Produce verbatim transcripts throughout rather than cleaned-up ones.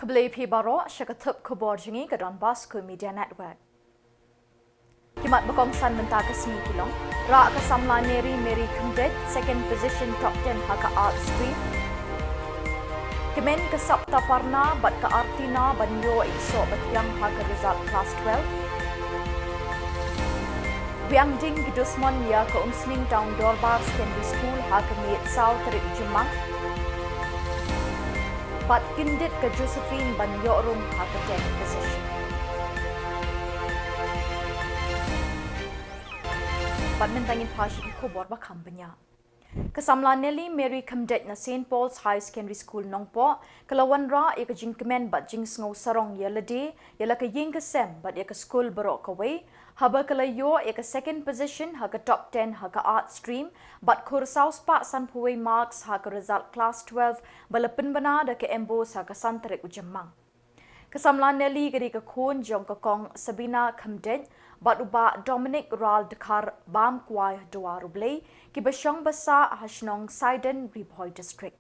Khublei phi baroh, sha ka thup khubor jong ngi ka Don Bosco Media Network. Ki mat ba kongsan mynta ka sngi ki long: rah ka samla Neri Mary Khymdeit, second position top ten ha ka Arts stream. Kmen ka Saptaparna bad ka Artina ban ïoh ïa ki soh ba thiang ha ka result class twelve. Biang ding ki dusmon ïa ka Umsning Town Dorbar Secondary School ha ka miet saw tarik Jymmang. Bad kyndit ka Josephine ban ïoh rung ha ka tenth position. Bad mynta ngin phai sha ki khubor ba kham bniah. Ka samla Nelly Mary Khymdeit na Saint Paul's High Secondary School Nongpoh ka la wanrah ïa ka jingkmen bad jingsngew sarong ïa lade, ïa la ka ïing ka sem bad ïa ka skul baroh kawei, haba ka la ïoh ïa ka second position ha ka top ten ha ka Arts stream bad khur saw spah sanphew wei marks ha ka result class twelve ba la pynbna da ka MBOSE ha ka san tarik u Jymmang. Ka samla Nelly ka dei ka khun jong ka Kong Sabina Khymdeit bad u Bah Dominic Ral Dkhar, bam kwai ha Dwar U Blei, kiba shong ba sah ha shnong Saiden, Ri Bhoi District.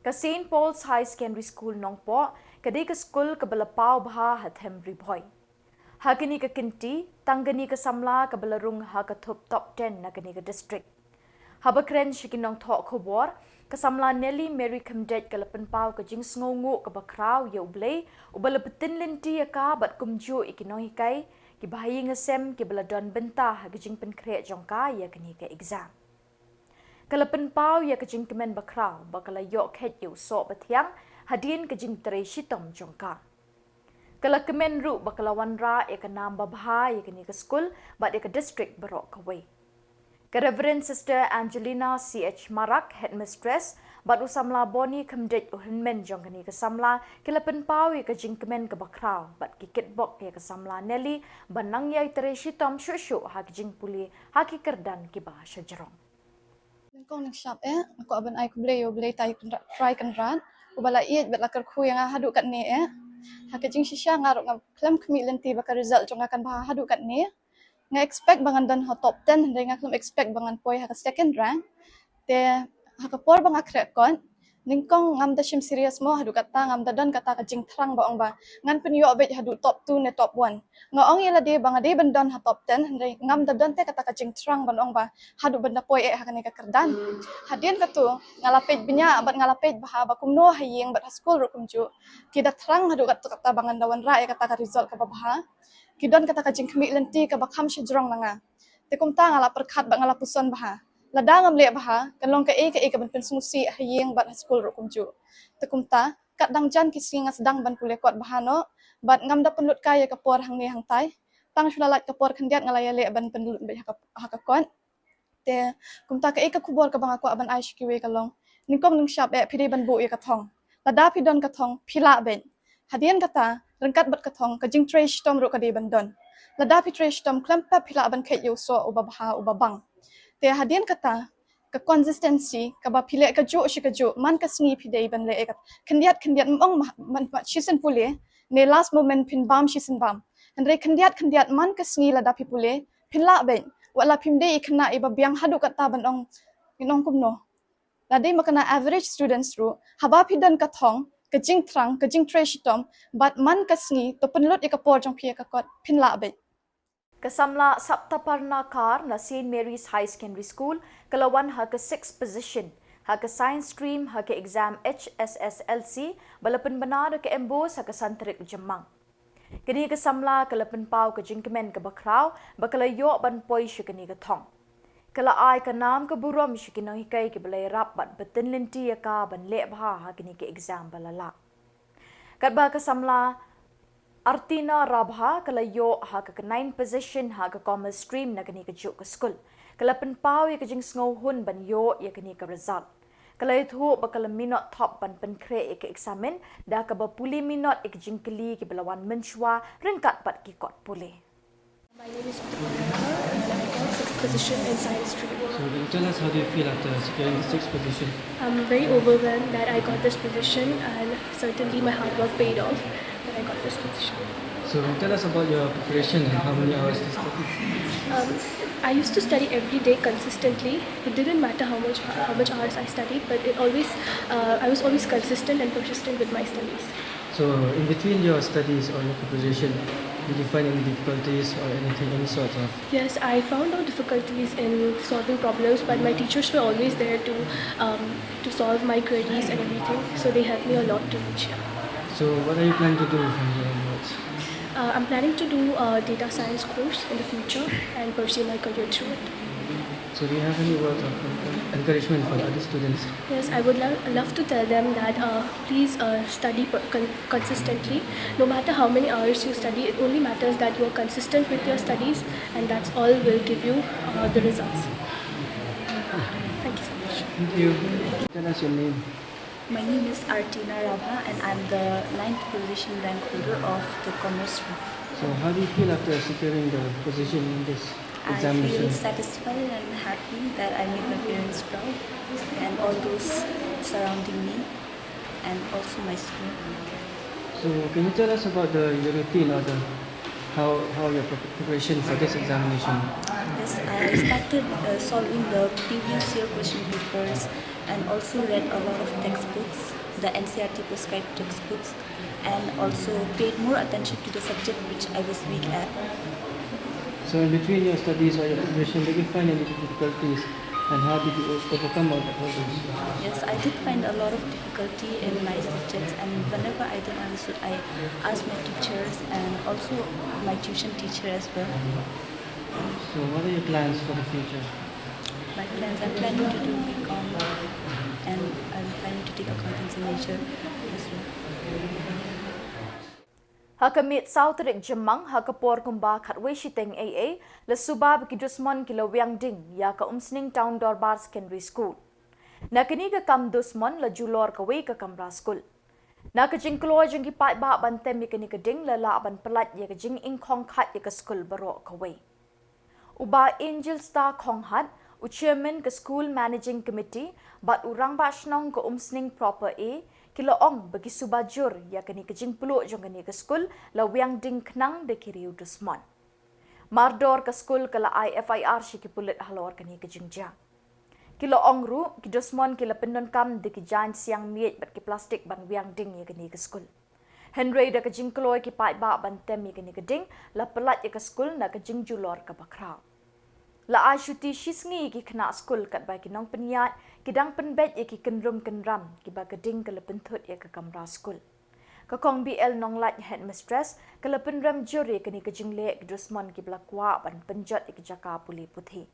Ka Saint Paul's High Secondary School Nongpoh ka dei ka skul kaba la paw bha ha them Ri Bhoi. Ha kane ka kynti, tang kane ka samla kaba la rung ha ka thup top ten na kane ka district. Haba kren sha ki nongthoh khubor, ka samla Nelly Mary Khymdeit ka la pynpaw ka jingsngewnguh kaba khraw ïa U Blei uba la btin lynti ïa ka bad kumjuh ïa ki nonghikai, kiba ha ïing ha sem, kiba la don bynta ha ka jingpynkhreh jong ka ïa kane ka exam. Ka la pynpaw ïa ka jingkmen bakhraw ba ka la ïoh kheit ïa u soh bathiang hadien ka jingtrei shitom jong ka. Ka la kmen ruh ba ka la wanrah ïa ka nam babha ïa kane ka skul bad ïa ka district baroh kawei. Ka Reverend Sister Angelina C H Marak, Headmistress, bad u samla Boni Khymdeit, u hynmen jong kane ka samla, ki la pynpaw ïa ka jingkmen kaba khraw bad ki kitbok ïa ka samla Nelly ban nang ïai trei shitom shuh shuh ha ka jingpule ha ki kyrdan kiba shajrong. Nyngkong nyngshap eh, nga kwah ban ai khublei ïa U Blei Trai Kynrad, Trai Kynrad uba la ïeit bad la kyrkhu ïa nga haduh katne eh. Ha ka jingshisha nga ruh nga khlem khmih lynti ba ka result jong nga kan bha haduh katne. Nga expect ba ngan don ha top ten, hynrei nga khlem expect ba ngan poi ha ka second rank. Te ha ka por ba nga khreh kot, nyngkong ngam da shim serious mo, haduh katta ngam da don kata ka jingthrang ba ong ba ngan pynïoh beit haduh top two ne top one. Nga ong ïa lade ba nga dei ban don ha top ten, hynrei ngam da don te kata ka jingthrang ban ong ba haduh ban da poi eh ha kane ka kyrdan. Hadien katu nga la peit bniah bad nga la peit bha ba kumno ha ïing bad ha skul ruh kumjuh ki da thrang haduh katta katta ba ngan da wanrah ïa kata ka result kaba bha. Ki don kata ka jingkhmih lynti kaba kham shajrong na nga. Te kumta nga la pyrkhat bad nga la puson bha, lada ngam leh bha kan long kaei kaei kaban pynsngewsih ha ïing bad ha skul ruh kumjuh. Te kumta, kat dang jan ki sngi nga sdang ban pule kot bha noh, bad ngam da pynlut kai ïa ka por hangne hangtai. Tang shu la lait ka por khyndiat nga la ïaleh ban pynlut beit ha ka, ha ka kot. Te kumta kaei ka khubor kaba nga kwah ban ai sha kiwei ka long, nyngkong nyngshap eh phi dei ban buh ïa ka thong. Lada phi don ka thong phi lah beit. Hadien kata, ryngkat bad ka thong ka jingtrei shitom ruh ka dei ban don. Lada phi trei shitom khlem pep phi lah ban kheit ïa u soh uba bha uba bang. Te hadien kata, ka consistency kaba phi leh kajuh shi kajuh, man ka sngi phi dei ban leh ïa ka khyndiat khyndiat, ym ong ma-, man, man shisien pule ne last moment phin bam shisien bam. Hynrei khyndiat khyndiat man ka sngi lada phi pule phin lah beit. Wat la phim dei i khynnah iba biang haduh katta ban ong, in ong kumno. Lada ma kane average students ruh, haba phi don ka thong, ka jingthrang, ka jingtrei shitom, bad man ka sngi to pynlut ïa ka por jong phi ïa ka kot, phin lah beit. Ka samla Saptaparna Kar na Saint Mary's High Secondary School ka la wan ha ka sixth position ha ka science stream ha ka exam H S S L C ba la pynbna da ka MBOSE ha ka san tarik Jymmang. Kane ka samla ka la pynpaw ka jingkmen kaba khraw ba ka la ïoh ban poi sha kane ka thong. Ka la ai ka nam ka burom sha ki nonghikai kiba la ïarap bad btin lynti ïa ka ban leh bha ha kane ka exam ba la lah. Katba ka samla Artina Rabha ka la ïoh ha ka ninth position ha ka commerce stream na kane kajuh ka skul. Ka la pynpaw ïa ka jingsngewhun ban ïoh ïa kane ka result. Ka la ïathuh ba ka la minot thop ban pynkhreh ïa ka eksamin da kaba pule minot ïa ki jingkylli kiba la wan mynshuwa ryngkat bad ki kot pule. My name is Upama Rathore and I got sixth position in science stream. So can you tell us how do you feel after securing the sixth position? I'm very overwhelmed that I got this position, and certainly my hard work paid off that I got this position. So can you tell us about your preparation and how many hours do you study? Um, I used to study every day consistently. It didn't matter how much, how much hours I studied, but it always, uh, I was always consistent and persistent with my studies. So, in between your studies or your preparation, did you find any difficulties or anything, any sort of? Yes, I found out difficulties in solving problems, but my teachers were always there to um, to solve my queries and everything. So they helped me a lot to reach here. So, what are you planning to do from here onwards? Uh, I'm planning to do a data science course in the future and pursue my career through it. So, do you have any words of encour- encouragement for the other students? Yes, I would lo- love to tell them that uh, please uh, study per- con- consistently. No matter how many hours you study, it only matters that you are consistent with your studies, and that's all will give you uh, the results. Thank you so much. Thank you. Tell us your name. My name is Artina Rabha and I'm the ninth position rank holder of the commerce stream. So, how do you feel after securing the position in this I examination? Feel satisfied and happy that I made my parents proud and all those surrounding me and also my school. So, can you tell us about the your routine or the how how your pre- preparation for this examination? Yes, I started uh, solving the previous year question papers and also read a lot of textbooks, the N C E R T prescribed textbooks, and also paid more attention to the subject which I was weak at. So, in between your studies or your preparation, did you find any difficulties, and how did you o- overcome all the problems? Yes, I did find a lot of difficulty in my subjects, and whenever I don't understood, I asked my teachers and also my tuition teacher as well. So, what are your plans for the future? My plans, I'm planning to do B Com and I'm planning to take accountancy major as well. Ha ka miet saw tarik Jymmang, ha ka por kumba khatwei shiteng eiei, la suba ba ki dusmon ki la wiang ding ïa ka Umsning Town Dorbar Secondary School. Na kane ka kam dusmon la julor kawei ka kamra skul. Na ka jingkloi jong ki paidbah ban tem ïa kane ka ding la lah ban pyllait ïa ka jingingkhong khat ïa ka skul baroh kawei. U Bah Angel Star Khonghat, u Chairman ka School Managing Committee, bad u Rangbah Shnong ka Umsning Proper A, ki la ong ba ki suba jur ïa kane ka jingpluh jong kane ka skul la wiang ding khnang da ki riew dusmon. Mardor ka skul ka la ai F I R sha ki pulit halor kane ka jingjia. Ki la ong ruh, ki dusmon ki la pyndonkam da ki jaiñ siang miej bad ki plastik ban wiang ding ïa kane ka skul. Hynrei da ka jingkloi ki paidbah ban tem ïa kane ka ding, la pyllait ïa ka skul na ka jingjulor kaba khraw. La ai shuti shisngi ïa ki khynnah skul katba ki nongpynïaid ki dang pynbeit ïa ki kynrum kynram kiba ka ding ka la pynthut ïa ka kamra skul. Ka Kong B L Nonglait, Headmistress, ka la pynrem jur ïa kane ka jingleh ki dusmon kiba la kwah ban pynjot ïa ki jaka pule puthi.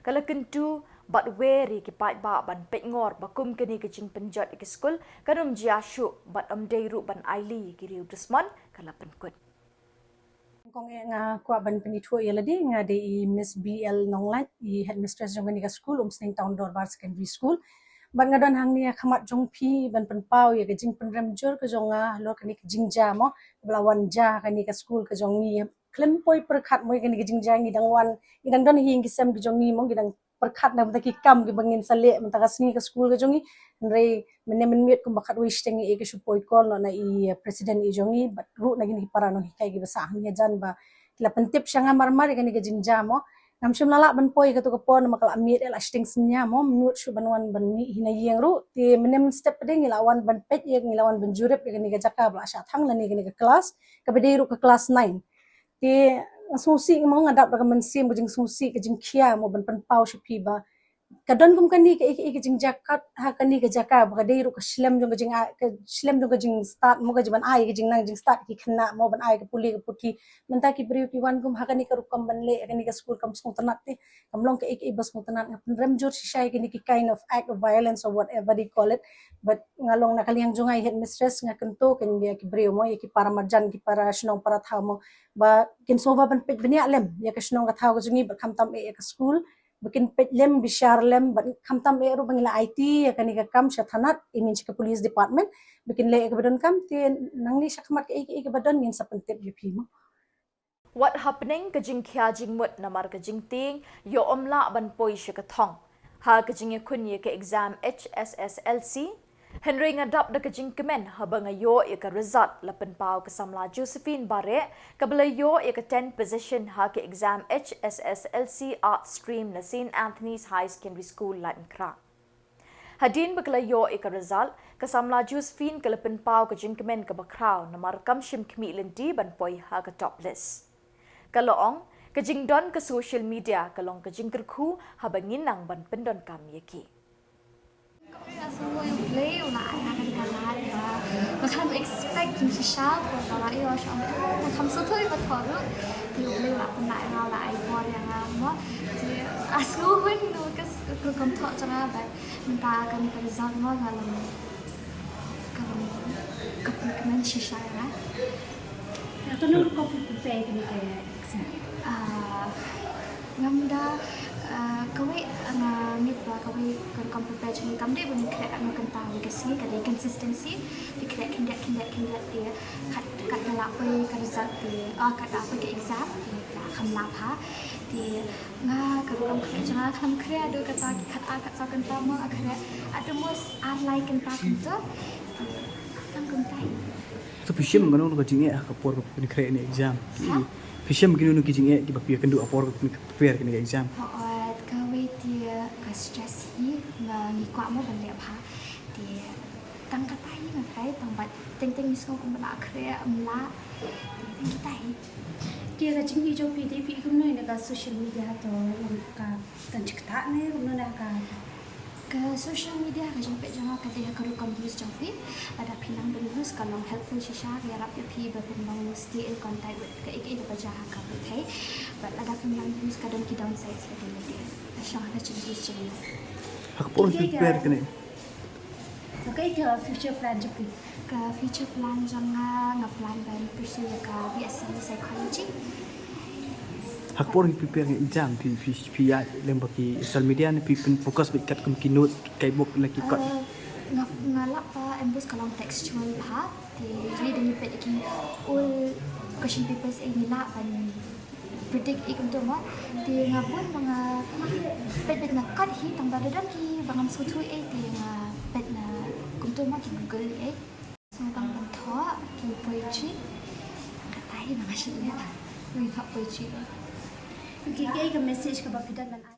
Ka la kyntu bad wer ïa ki paidbah ban peitngor ba kum kane ka jingpynjot ïa ki skul kan ym jia shuh bad ym dei ruh ban ailad ïa ki riew dusmon, ka la pynkut. Kong, eh, nga kwah ban pynithuh ïa lade, nga dei i Miss B L Nonglait, i Headmistress jong kane ka skul, Umsning Town Dorbar Secondary School. Bad nga don hangne ha khmat jong phi ban pynpaw ïa ka jingpynrem jur ka jong nga halor kane ka jingjia mo, ba la wan jia ha kane ka skul ka jong ngi. Khlem poi pyrkhat mo ïa kane ka jingjia, ngi dang wan, ngi dang don hi ïa ki sem ki jong ngi mo, ngi dang pyrkhat na bynta ki kam kiba ngin sa leh mynta ka sngi ha ka skul ka jong ngi. Hynrei mynne mynmiet kumba khatwei shiteng eiei ka shu poi call noh na i, eh, president i jong ngi bad ruh na kine ki para nonghikai kiba sah hangne hajan ba ki la pyntip sha nga marmar ïa kane ka jingjia mo. Ngam shym la lah ban poi ha kato ka por namar ka la miet eh la shiteng synñia mo, mut shuh ban wan ban mih hi na ïing ruh. Te mynne mynstep pat de ngi la wan ban peit ïa, ngi la wan ban jurip ïa kane ka jaka ba la shah thang lane kane ka klas kaba dei ruh ka klas nine. Te nga sngewsih mo, nga dap da ka mynsiem ka jingsngewsih, ka jingkhia mo ban pynpaw sha phi ba ka don kum kane kaei kaei ka jingjia kat ha kane ka jaka ba ka dei ruh ka shlem jong ka jing, ka shlem jong ka jingstad mo, ka jingban ai ka jingnang jingstad ki khynnah mo, ban ai ka pule ka puthi. Mynta ki briew ki wan kum ha kane ka rukom ban leh ha kane ka skul kam sngewtynnat te, kam long kaei kaei ba sngewtynnat. Nga pynrem jur shisha ïa kine ki kind of act of violence or whatever they call it. But nga long na ka liang jong nga i Headmistress, nga kyntu kein ïa ki briew mo, ïa ki para marjan, ki para shnong para thaw mo, ba kin sngewbha ban peit bniah lem ïa ka shnong ka thaw ka jong ngi bad khamtam eh ïa ka skul, ba kin peit lem bishar lem bad khamtam eh ruh ba ngi la aiti ïa kane ka kam sha thanat, I mean sha ka police department, ba kin leh ïa kaba donkam. Te nangne sha khmat kaei kaei kaba don ngin sa pyntip ïa phi mo. Wat hapdeng ka jingkhia jingmut namar ka jingtieng ïoh ym lah ban poi sha ka thong ha ka jingïakhun ïa ka exam H S S L C, hynrei nga dap da ka jingkmen haba nga ïoh ïa ka result, la pynpaw ka samla Josephine Bareh kaba la ïoh ïa ka tenth position ha ka exam H S S L C Arts Stream na Saint Anthony's High Secondary School, Laitumkhrah. Hadien ba ka la ïoh ïa ka result, Ka samla Josephine ka la pynpaw ka jingkmen kaba khraw namar kam shym khmih lynti ban poi ha ka top list. Ka la ong, ka jingdon ka social media ka long ka jingkyrkhu haba ngin nang ban pyndonkam ïa ki. Nga sngew ïa U Blei u la ai ha kane ka lad ba nga khlem expect jingshisha, ko ka la ïoh sha nga khlem sngewthuh ïa ka thoh ruh. Te U Blei u la pynlah ïa nga, u la ai bor ïa nga mo. Te nga sngew hun ka rukom thoh jong nga, bad mynta kane ka result mo nga long ka long ka pyndonkam shisha ïa nga. Ïa kano rukom phi prepare kane ka exam? Ah, ngam da, ah, kawei nga ngeit ba kawei ka rukom prepare jong ngi kam dei ba ngi khreh ano kynta wei ka sngi, ka dei consistency. Phi khreh khyndiat khyndiat khyndiat te kat kat da lah poi ka result te, ah, kat da poi ka exam te da kham lah bha. Te nga ka rukom khreh jong nga khlem khreh haduh kata ki khat ar khat saw kynta mo, nga khreh at the most ar lai kynta kumto. Te tang kumta hi. So phi shem kano kano ka jingeh ha ka por ba phin khreh kane ka exam? Ha? Phi shem kino kino ki jingeh kiba phi ïakynduh ha por ba phin prepare kane ka exam? Hooid, kawei te ka stress hi, nga ngi kwah mo ban leh bha. Te tang kata hi nga try, tang bad teng teng ngi sngew kumba la khreh ym lah. Te tang kita hi. Te ka jingïohi jong phi te phi kumno ïa ka social media, to long ka tang jingktah ne kumno na ka? Ka social media ka jingpeit jong nga ka dei ha ka rukom use jong phi. Lada phi nang ban use ka long helpful shisha, ka ïarap ïa phi ba phin long stay in contact with kaei kaei kaba jia ha ka pyrthei. Bad lada phim nang use ka don ki downsides lada lada. Ka shong ha ka jinguse jong nga. Ha ka por phi prepare kane? Kaei ka future plan jong phi? Ka future plan jong nga, nga plan ban pursue ïa ka B S C psychology. Ha ka por phi prepare ïa ka exam phi phi phi ïaid lem bad ki social media ne phi pyn focus beit katkum ki note, kaei bok ne ki kot? Ah, nga nga lap ba em bus ka long textual bha. Te usually da ngi peit ïa ki old question papers eh ngi lah ban predict ïa kumto mo. Te nga bun ba nga peit beit na kot hi, tang ba da don ki ba ngam sngewthuh eh te nga peit na kumto mo, ki Google eh. So tang ban thoh ki poetry. Kata hi ba nga shu leh. Ngi thoh poetry eh. Okay, kaei ka message kaba phi don ban ai?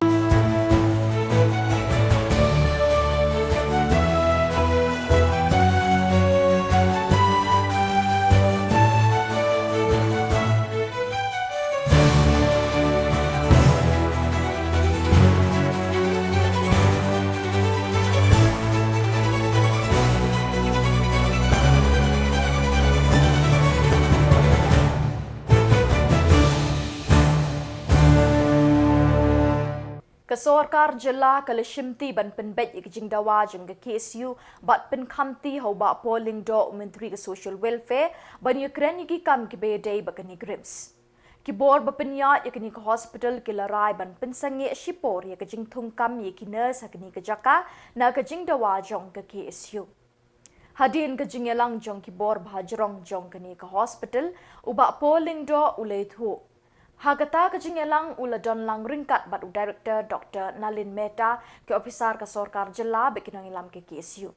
Ka sorkar jylla ka la shimti ban pynbeit ïa ka jingdawa jong ka K S U bad pynkhamti ha u Bah Paul Lyngdoh, u Myntri ka Social Welfare, ban ïakren ïa ki kam kiba ïadei bad ka NEIGRIHMS. Ki bor ba pynïaid ïa kane ka hospital ki la rai ban pynsangeh shipor ïa ka jingthungkam ïa ki nurse ha kane ka jaka na ka jingdawa jong ka K S U. Hadien ka jingïalang jong ki bor ba ha jrong jong kane ka hospital, u Bah Paul Lyngdoh u la ïathuh. Ha kata ka jingïalang u la don lang ryngkat bad u Director Doctor Nalin Mehta, ki ophisar ka sorkar jylla bad ki nongïalam ka K S U.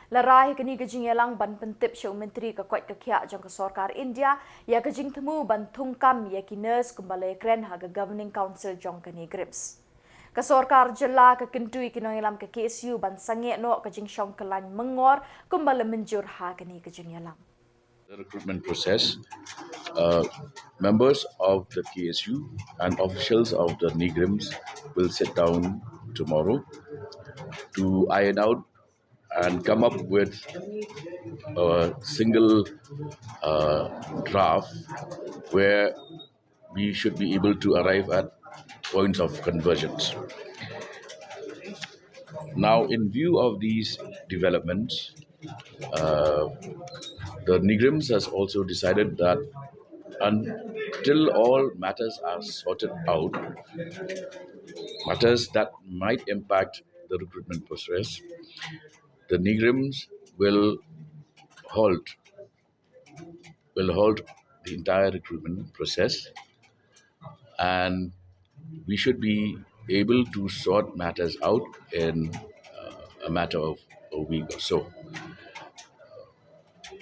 La rai ha kane ka jingïalang ban pyntip sha u Myntri ka koit ka khiah jong ka sorkar India ïa ka jingthmu ban thungkam ïa ki nurse kumba la ïakren ha ka Governing Council jong ka NEIGRIHMS. Ka sorkar jylla ka kyntu ïa ki nongïalam ka K S U ban sangeh noh ka jingshong kyllain myngngor kumba la mynjur ha kane ka jingïalang. The recruitment process, uh, members of the K S U and officials of the NEIGRIHMS will sit down tomorrow to iron out and come up with a single, uh, draft where we should be able to arrive at points of convergence. Now, in view of these developments, uh, the NEIGRIHMS has also decided that until all matters are sorted out, matters that might impact the recruitment process, the NEIGRIHMS will halt will halt the entire recruitment process, and we should be able to sort matters out in, uh, a matter of a week or so.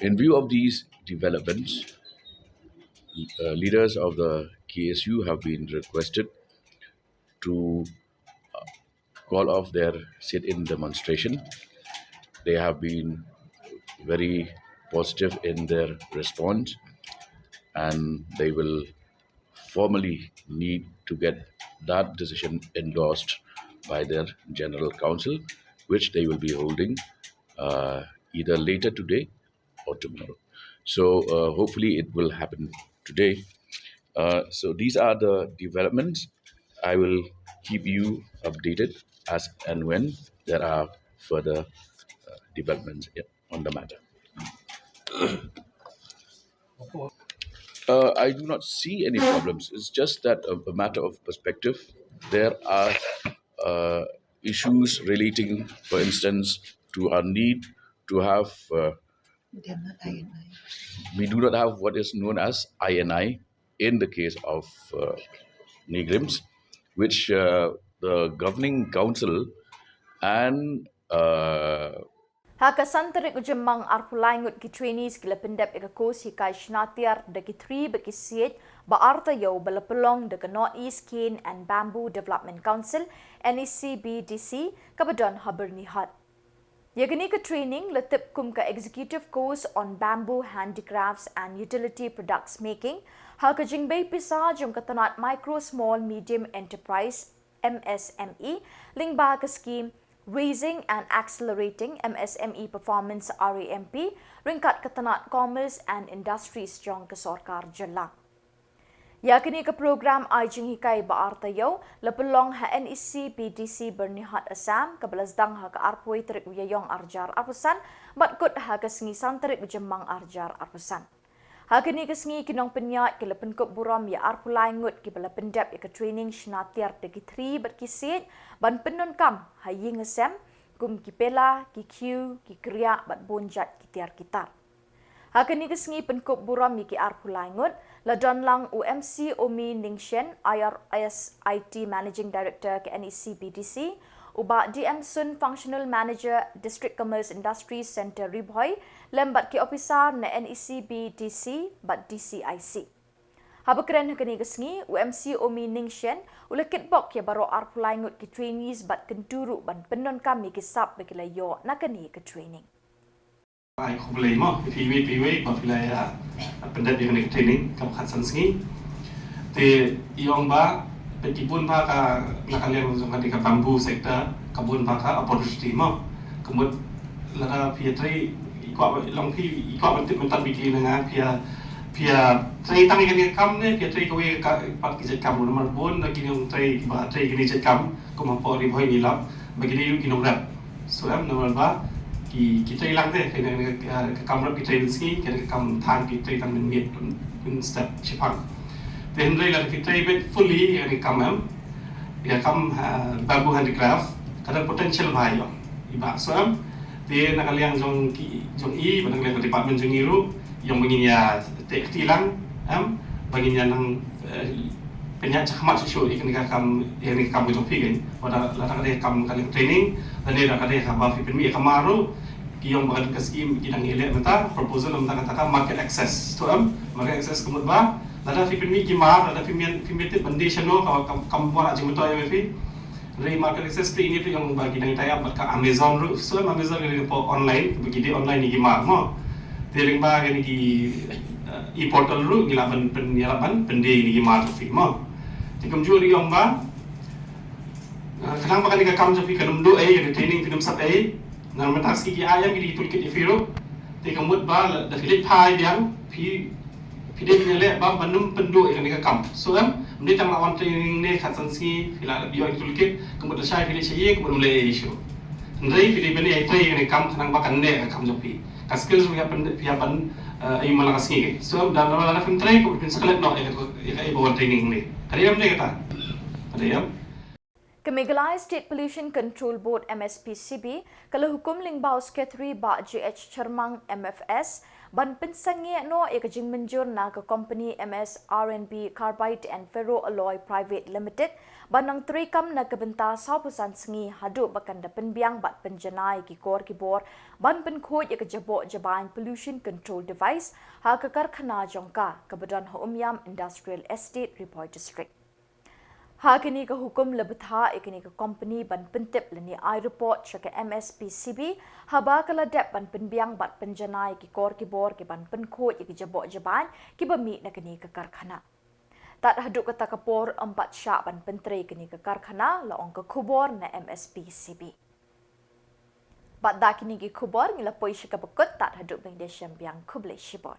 In view of these developments, uh, leaders of the K S U have been requested to, uh, call off their sit-in demonstration. They have been very positive in their response, and they will formally need to get that decision endorsed by their general council, which they will be holding uh, either later today or tomorrow. So uh, hopefully it will happen today. Uh, so these are the developments. I will keep you updated as and when there are further uh, developments on the matter. Uh, I do not see any problems. It's just that a, a matter of perspective. There are uh, issues relating, for instance, to our need to have. Uh, we do not have what is known as I N I in the case of uh, NEIGRIHMS, which uh, the governing council and uh, Ha ka san tarik u Jymmang arphew lai ngut ki trainees ki la pyndep ïa ka course hikai shna tiar da ki three bad ki siej ba ar taïew ba la pynlong da ka North East Cane and Bamboo Development Council, N E C B D C, kaba don ha Byrnihat. Ïa kane ka training la tip kum ka Executive Course on Bamboo Handicrafts and Utility Products Making ha ka jingbei pisa jong ka tnat Micro, Small, Medium Enterprise, M S M E, lyngba ka scheme Raising and Accelerating M S M E Performance, R A M P, ryngkat ka tnat Commerce and Industries jong ka sorkar jylla. Ïa kane ka program ai jinghikai ba ar taïew la pynlong ha N E C B D C Byrnihat, Assam, kaba la sdang ha ka arphew tarik u Ïaïong arhajar arphew san bad kut ha ka sngi san tarik u Jymmang arhajar arphew san. Ha kane ka sngi ki nongpynïaid ki la pynkup burom ïa arphew lai ngut kiba la pyndep ïa ka training shna tiar da ki three bad ki siej ban pyndonkam ha ïing ha sem kum ki pela, ki khiew, ki kriah bad bun jait ki tiar ki tar. Ha kane ka sngi pynkup burom ïa ki arphew lai ngut la don lang u M C Omi Ningshen, I R S I T Managing Director ka N E C B D C, u Bah D M Sun, Functional Manager, District Commerce Industries Centre Ri Bhoi, lem bad ki ophisar na N E C B D C bad D C I C. Haba kren ha kane ka sngi, u M C Omi Ningshen u la kitbok ïa baroh arphew lai ngut ki trainees bad kyntu ruh ban pyndonkam ïa ki sap ba ki la ïoh na kane ka training. Ai khublei mo ïa phi iwei pa iwei ba phi la ïa pyndep ïa kane ka training kaba khatsan sngi. Te i ong ba peit ki bun bha ka, na ka liang jong kane ka bamboo sector ka bun bha ka opportunity mo. Ka mut lada phi ïa trei, i kwah, long phi i kwah ban tip mynta weekly na nga, phi ïa, phi ïa trei tang ïa kane ka kam ne phi ïa trei kawei ka, pat ki jait kam? Namar bun na ki nongtrei kiba trei kine ki jait kam kum hapoh Ri Bhoi ngi lap ba ki dei ruh ki nongrep. So em, namar ba ki, ki trei lang te, ka, ka, ka kam rep ki trei mynsngi, ka, ka kam thaiñ ki trei tang mynmiet, mynstep shipang. Te hynrei lada ki trei beit fully ïa ka kam em, ïa ka kam, ah, bamboo handicraft, ka don potential bha ïa i bah. So em, te na ka liang jong ki, jong i, bad na ka liang ka department jong i ruh, i ong ba ngin ïa teh kti lang em, ba ngin ïa nang, eh, pynïaid shakhmat shuh shuh ïa kane ka kam, ïa kane ka kam ka jong phi, kan. Ba lada, lada ka dei ka kam ka liang training, lane lada ka dei kaba phi pynmih ïa ka mar ruh, ki ong ba ka, ka scheme ki dang ïaleh mynta, proposal mynta kata ka market access. To em, market access ka mut ba lada phi pynmih ki mar, lada phi mih, phi mih tip ban die shano, ka, ka, kam wan jingmyntoi ïa phi. Hynrei market access te, ine te ong ba ki dang tie up bad ka Amazon ruh. So em, Amazon ka dei ka por online, ba ki die online ïa ki mar mo. Te lyngba kane ki, eh, e-portal ruh ngi lah ban pyn, ngi lah ban pyndie ïa ki mar jong phi mo. Te kumjuh ruh i ong ba, eh, khnang ba kane ka kam jong phi kan ym duh ei, kane training phin ym sap ei. Namar mynta ka sngi ki ai em ki dei ki toolkit ïa phi ruh. Te ka mut ba lada phi leit phai biang, phi, phi dei ban ïaleh ba ban ym pynduh ïa kane ka kam. So em, ym dei tang la wan training ne khatsan sngi phi la ïoh ïa ki toolkit, ka mut lashai phi leit sha ïing, ka mut ym leh ei shuh. Hynrei phi dei ban ïa trei ïa kane ka kam khnang ba kan neh ka kam jong phi. Ka skills phi hap ban, phi hap ban, eh, ïa man la ka sngi. So em, lada, lada phim trei, ka mut phin sa klet noh ïa ka, ïa kaei ba wan training ne. Ka dei em ne kata? Ka dei em. Ka Meghalaya State Pollution Control Board, M S P C B, ka la hukum lyngba u Secretary Bah J H Chyrmang, M F S, ban pynsangeh noh ïa ka jingmynjur na ka kompani M S R and B Carbide and Ferroalloy Private Limited ban nang treikam na ka bynta sawphew san sngi haduh ba kan da pynbiang bad pynjanai ïa ki kor ki bor ban pynkhuid ïa ka jaboh jabain pollution control device ha ka karkhana jong ka, kaba don ha Umiam Industrial Estate, Ri Bhoi District. Ha kane ka hukum la bthah ïa kane ka kompani ban pyntip lane ai report sha ka M S P C B haba ka la dep ban pynbiang bad pynjanai ïa ki kor ki bor ki ban pynkhuid ïa ki jaboh jabain kiba mih na kane ka karkhana. Tad haduh kata ka por ym pat shah ban pyntrei kane ka karkhana, la ong ka khubor na M S P C B. Bad da kine ki khubor ngi la poi sha kaba kut, tad haduh ban ïashem biang, khublei shibun.